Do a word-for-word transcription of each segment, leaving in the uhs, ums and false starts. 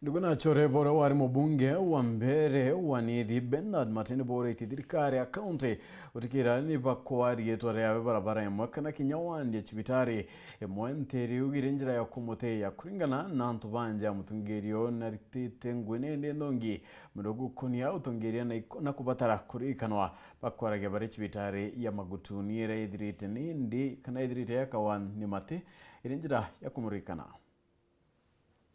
Ndugu nachore bore wari mubunge wa mbere wa Nithi, Bernard Matindi, boritie thirikari ya kaunti gutikira ni bakwa riitwa riawe barabara imwe kana kinya wandie cibitari imwe nthiri ugire njira ya kumutiia kuringana na antu banja. Mutongeria uyu naritite ngui nindi nthongi mono gukonia utongeria na iko-, na kubatara kuririkanwa bakwaragia bari cibitari ya Magutuni iria ithirite nindi kana ithirite yakawa ni mati iri njira ya kumuririkana.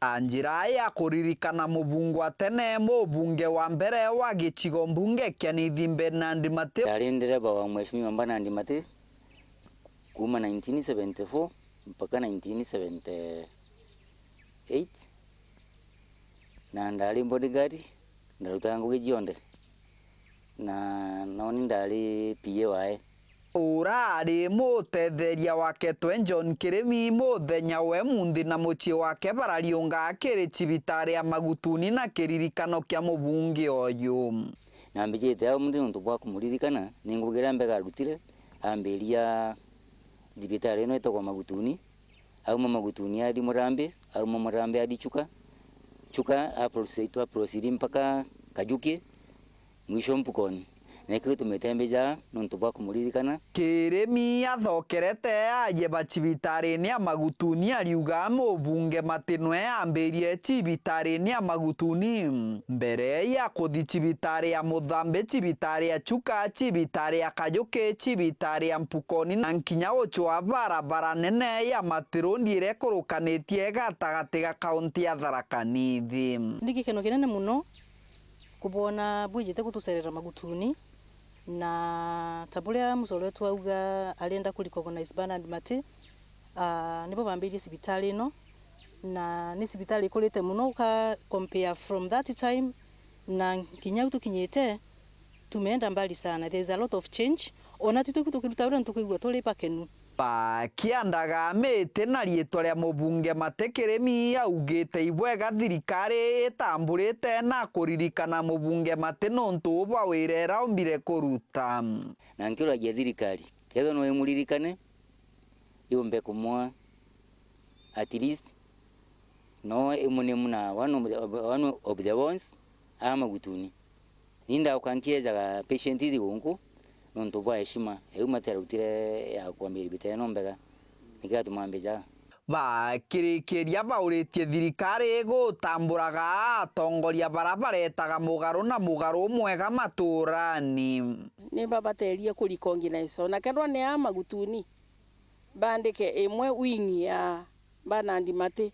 Na njira ya kuririkana mubunge wa tene, mubunge wa mbere wa gicigo mbunge kia Nithi Bernard Mati. Ndari ndereba wa Mheshimiwa Bernard Mati kuuma nineteen seventy-four mpaka nineteen seventy-eight, na ndari bodyguard, ndarutaga ngugi cionthe, na noni ndari P A wae. Urari mutetheria wake twe John Kirimi, muthenya we munthi na mucii wake barariunga kiri cibitari ya Magutuni na kiririkano kia mubunge uyu. Na mbijite au munthi nontu bwa kumuririkana, ni ngugi iria mbega arutire, ambiria thibitari ino itagwa Magutuni, auma Magutuni ari Murambi, auma Murambi ari Chuka, Chuka aproceed, aproceed mpaka Kajuki, mwisho Mpukoni. Na ikio gitumite mbija nontu bwa kumuririkana. Kirimi athokerete aye ba cibitarini ya Magutuni ariuga mubunge Mati nwe ambirie cibitarini ya Magutuni mbere ya kuthi cibitari ya Muthambi, cibitari ya Chuka, cibitari ya Kajuki, cibitari ya Mpukoni na nkinya gucwa barabara nene ya Matirondi iria ikurukanitie gatagati ga kaunti ya Tharaka Nithi. Ni gikeno kinene muno kubwona bwijite gutucerera Magutuni, na ta buria mucore wetu auga arenda ku recognize Bernard Mati, ah, nibo bambirie cibitari ino, na ni cibitari ikurite muno uka compare from that time na nginya au tukinyite, tumeenda mbali sana. There is a lot of change. Ona ti tuku tukiruta uria tukwigua turi bakenu. Bakiandaga miti na riitwa ria mubunge Mati, Kirimi augite ibwega thirikari itamburite na kuririkana mubunge Mati nontu bwa wira iraumbire kuruta. Na nkiuragia thirikari, kethirwa no imuririkane, yumbe kumwa at least no imune muna one of the, one of the ones aa Magutuni. Ni ndauka nkiejaga patient thigunku nontu bwa heshima iu Mati arautire ya kwambiria bita ino mbega, nikio atuma mbijaga. Bakirikiria bauritie thirikari gutamburaga atongoria bara baretaga mugaru na mugaru mwega maturani. Ni babaterie ku recognize ona kethirwa ni aa Magutuni, bandike imwe wing ya Bernard Mati.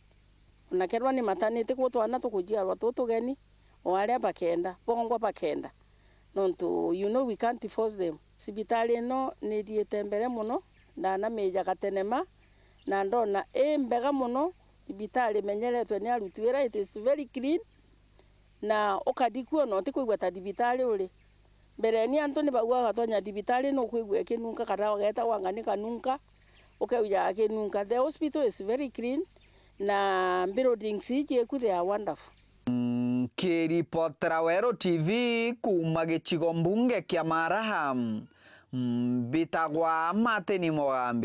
Ona kethirwa ni matanite kwo twana tukujiarwa tu tugeni, o aria bakenda, bongwa bakenda. Nontu, you know, we can't force them. Cibitari ino ni ithiite mbere muno, ndanamijaga tene ma, na ndona i mbega muno, cibitari imenyeretwe ni aruti wira, it is very clean. Na ukathi kuo na utikwigua ta thibitari uri. Mbere ni antu ni baugaga twanya thibitari nukwigua ikinunka kana ugeeta wanga ni kanunka, ukeujaga kinunka. The hospital is very clean na buildings iji iku they are wonderful. Nkiripotera Weru T V kuuma gicigo mbunge kia Maraha, mbitagwa Martin Mugambi.